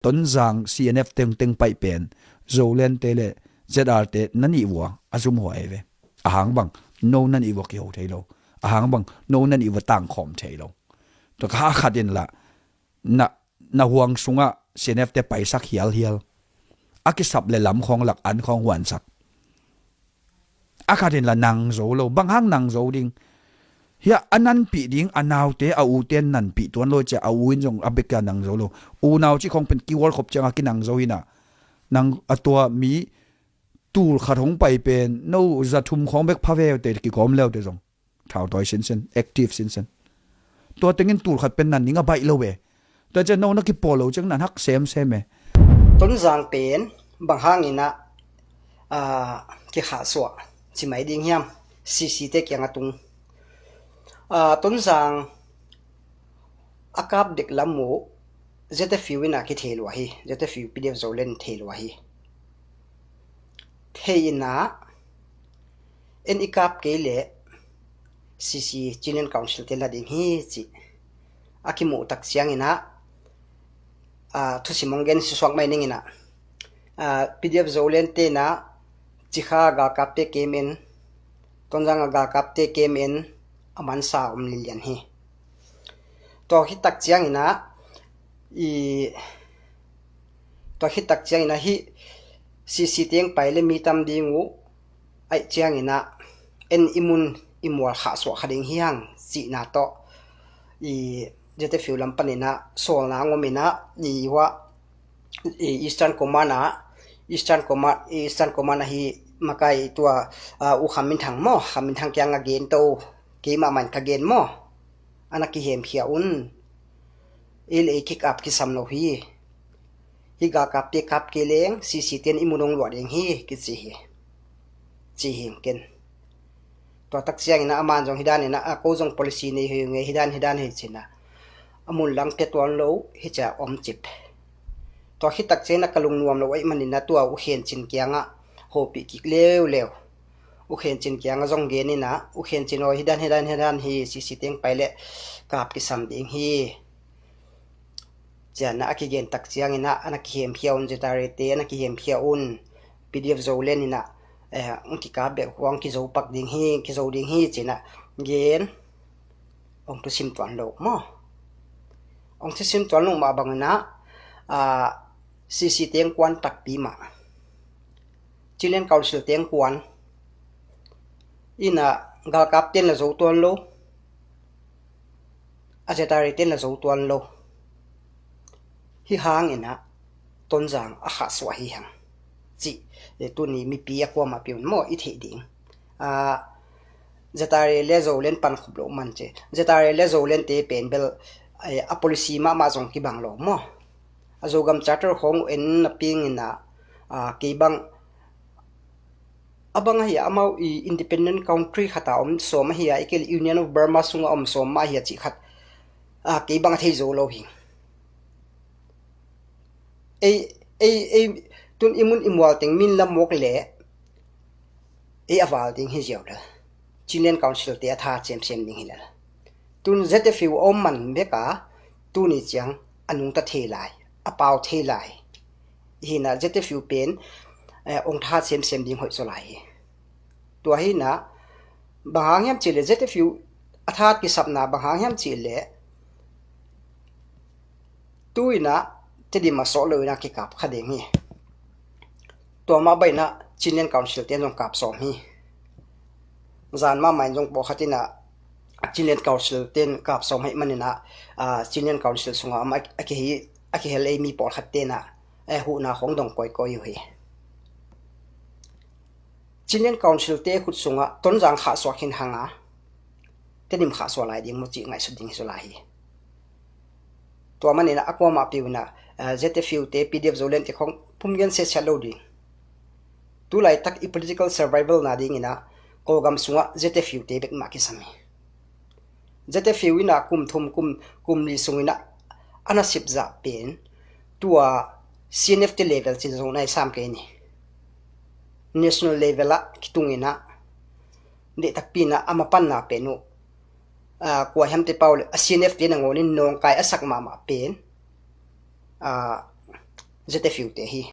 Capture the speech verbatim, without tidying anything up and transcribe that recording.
Tonzang C N F tengteng paih pen Zoland te le Z R te na nih vua a zum huai ve. Ahang bang no na nih vua kiho thei lo. Ahang bang no na nih vua tangkhawm thei lo. Tua kha a khat in la na, na huang sungah C N F te paisak hialhial. A kisap le lam khawng lak an khawng huansak. A khat in la nang zo lo, bang hang nang zo ding. Hiah a nanpih ding, a naute, a ute nanpih tuan lo cia, a u in zong a bek a nang zo lo. Unau ci khawng pen kiwal khop ciang a kinang zo hi na. Nang a tua mi tul khat hong pai pen, no za thum khawng bek pha ve uh te, kikawm leu te zong. Thau tawi sinsen, active sinsen. Tua tengin tul khat pen nan ning a baih lo ve. Tua cian no na kipawl lo ciang nan hak semsem e. Tonzang pen bang hangin ah, ah, kikhahsuah ci mai ding hiam? C C te kiang a tung. Ah, Tonzang a kap dek lam uh Z F U in ah kithei lua hi. Z F U P D F Zoland thei lua hi. Thei in ah en i kap kei leh C C Chinland Council te la ding hi ci a kimuh tak ciangin ah, ah, thusim hong gen susuak mai ning in ah, ah, P D F Zoland te in ah Cikha galkapte kem in, Tonzang a galkapte kem in a mansa om lilian hi. Tua khit tak ciangin ah i, tua khit tak ciangin ah hih C C teng pai le mi tam ding uh aih ciangin ah en i mun i mual khahsuah kha ding hi hang cihna tawh i Z F U lam panin ah sawlna ngom in ah i hua i Eastern Command ah, Eastern Command, Eastern Command ahi makai tua, ah, U Kham Min Thang maw, Kham Min Thang kiang a gen to, keimah man ka gen maw, a na kihemkhia un. Ei le ei kikap kisam lo hi. Hih galkapte kap kei leng C C ten i mun hong luah ding hi kici hi. Ci hi ken. Tua tak ciangin ah aman zong hi dan in ah, a ko zong policy nei hi nge hi dan hi dan hi cin ah a mun lang pia tuan lo hi cia om cip. Tua khit tak ciangin ah ka lungnuam lo aih manin ah tua U Khen Cin kiangah hopih kik leuleu. U Khen Cin kiangah zong gen in ah U Khen Cin aw hi dan hi dan hi dan hi C C teng pai le kap kisam ding hi. Cian ah a kigen tak ciangin ah a na kihemkhia un, Z R A te a na kihemkhia un, P D F Zoland in ah, eh, hong kikap bek huang kizo pak ding hi, kizo ding hi cin ah gen hong thusim tuan lo maw? Hong thusim tuan lo mah bangin ah, ah, C C teng kuan takpi mah, Chinland Council teng kuan in ah galkap ten la zo tuan lo, a Z R A ten la zo tuan lo. Hi hangin ah Tonzang a khahsuah hi hang cih, eh, tuni mipi a kuamah piun maw i theih ding. Ah, Z R A le Zoland pan khup lo man ci. Z R A le Zoland te pen bel, eh, a policy mahmah zong kibang lo maw? A Zogam Charter khawng uh en na pingin ah, ah, kei bang a bang ahi a, amau i independent country khat a om sawm ahi a, i kei le Union of Burma sungah om sawm mah ahi a cih khat, ah, kei bang a thei zo lo hi. Ei, ei, ei, tun i mun i mual teng min lam mawk le ei a val ding hi ziau le Chinland Council te a tha semsem ding hi le. Tun Z F U a om man bek a tuni ciang a nungta thei lai, a pau thei lai. Hi na Z F U pen, eh, ong tha semsem ding hoih zaw lai hi. Tua hi na bang hang hiam cih le Z F U a tha kisapna bang hang hiam cih le tu in ah Tedim a sawh lo in ah kikap kha ding hi. Tua mah bang in ah Chinland Council ten zong kap sawm hi. Zan mahmah in zong pawlkhat in ah Chinland Council ten kap sawm hi manin ah, ah, Chinland Council sungah a, a kihi, a kihel ei mi pawlkhat ten ah, eh, huhna khawng dong kawikawi uh hi. Chinland Council te khut sungah Tonzang khahsuah khin hang a, Tedim khahsuah lai ding maw cih ngaihsut ding hi zaw lai hi. Tua manin ah a kuamah piu in ah, eh, Z F U te, P D F Zoland te khawng pum gen siatsiat lo ding. Tu laitak i political survival na dingin ah Kawlgam sungah Z F U te bek mah kisam hi. Z F U in ah kum thum, kum, kum li sungin ah a nasep zah pen tua C N F te level cin zong nai sam kei ni. National level ah kitung in ah deih takpi in ah a mapanna pen uh, ah, kua hiam te pau le a C N F te nangawnin nawngkai a sak mahmah pen, ah, ZFU te hi.